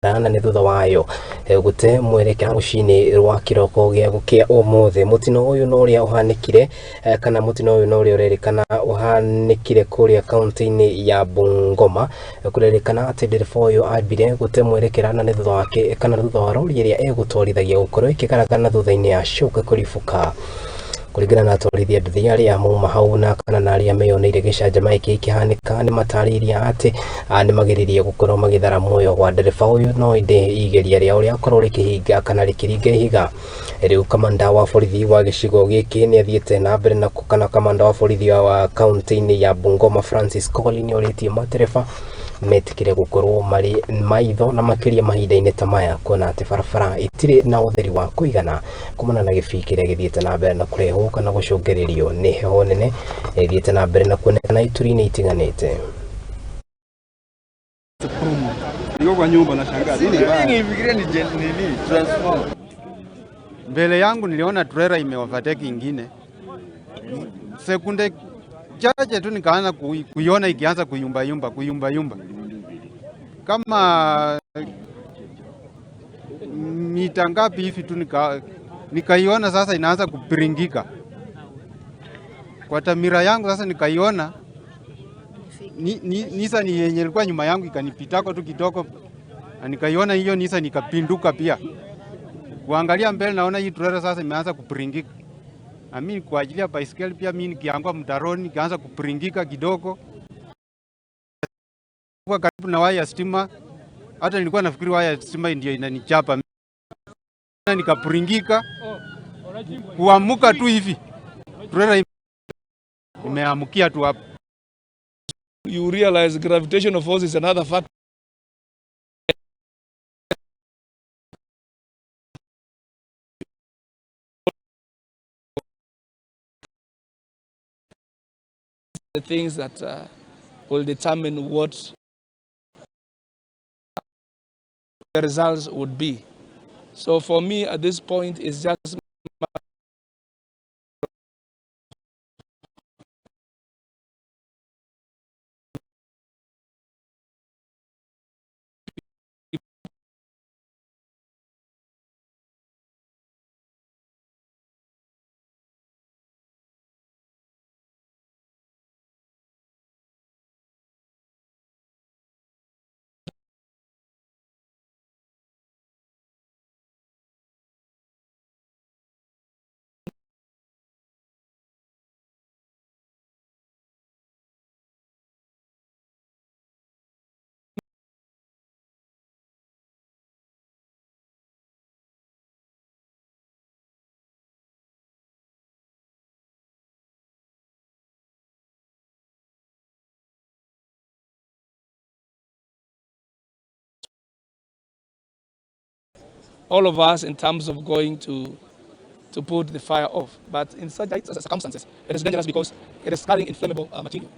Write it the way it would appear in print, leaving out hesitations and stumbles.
Na nĩ thutha wayo gũte mwerekera rũcinĩ rwa kĩroko gĩa gũkĩa ũmũthĩ. Mũtino ũyũ no ũrĩa ũhanĩkire, kana mũtino ũyũ no ũrĩa ũrerĩkana ũhanĩkire kũrĩa kaunti-inĩ ya Bungoma. Kũrerĩkana atĩ ndereba ũyũ ambire gũte mwerekera na nĩ thutha wake kana thutha wa rori ĩrĩa egũtwarithagia gũkorwo ĩkĩgaragara na thutha-inĩ yacoka kũribũka. Kũringana na atwarithia nduthi arĩa mauma hau na kana na arĩa meyoneire gĩcanjama gĩkĩ gĩkĩhanĩka, nĩ matarĩirie atĩ nĩ mageririe gũkorwo magĩthara muoyo wa ndereba ũyũ, no ĩndĩ igeria rĩao rĩakorwo rĩkĩhinga kana rĩkĩringa ihiga. Rĩu kamanda wa borithi wa gĩcigo gĩkĩ nĩ athiĩte na mbere na kana kamanda wa borithi wa kaunti-inĩ ya Bungoma Francis Koli nĩ orĩtie matereba metĩkĩre gũkorwo marĩ maitho na makĩria mahinda-inĩ ta maya, kuona atĩ barabara itirĩ na ũtheri wa kũigana kumana na gĩbii kĩrĩa gĩthiĩte na mbere na kũrehwo kana gũcũngĩrĩrio nĩ heho nene ĩthiĩte na mbere na kuonekana ituri-inĩ itiganĩte. Niko kwa nyumba nashangaa. Nini baya? Nifikiria ni nini transform. Mbele yangu niliona trailer imeovertake ingine. Sekunde chache tu nikaanza kuiona ikianza kuyumba yumba, kuyumba yumba. Kama mita ngapi hivi tu nikaiona sasa inaanza kupiringika. Kwa tamira yangu sasa nikaiona Nissan yenye ilikuwa nyuma yangu ikanipitako tu kidogo, na nikaiona hiyo Nissan ikapinduka pia. Kuangalia mbele naona hii trailer sasa imeanza kupiringika. Na mimi kwa ajili ya baiskeli pia mimi nikiangua mtaroni nikaanza kupiringika kidogo. Kwa karibu na waya ya stima, hata nilikuwa nafikiri waya ya stima ndio inanichapa. Na nikapiringika. Kuamuka tu hivi trailer imeamukia tu hapo. You realize gravitational force is another factor. The things that will determine what the results would be. So for me at this point, it's just all of us in terms of going to put the fire off. But in such circumstances, it is dangerous because it is carrying inflammable material.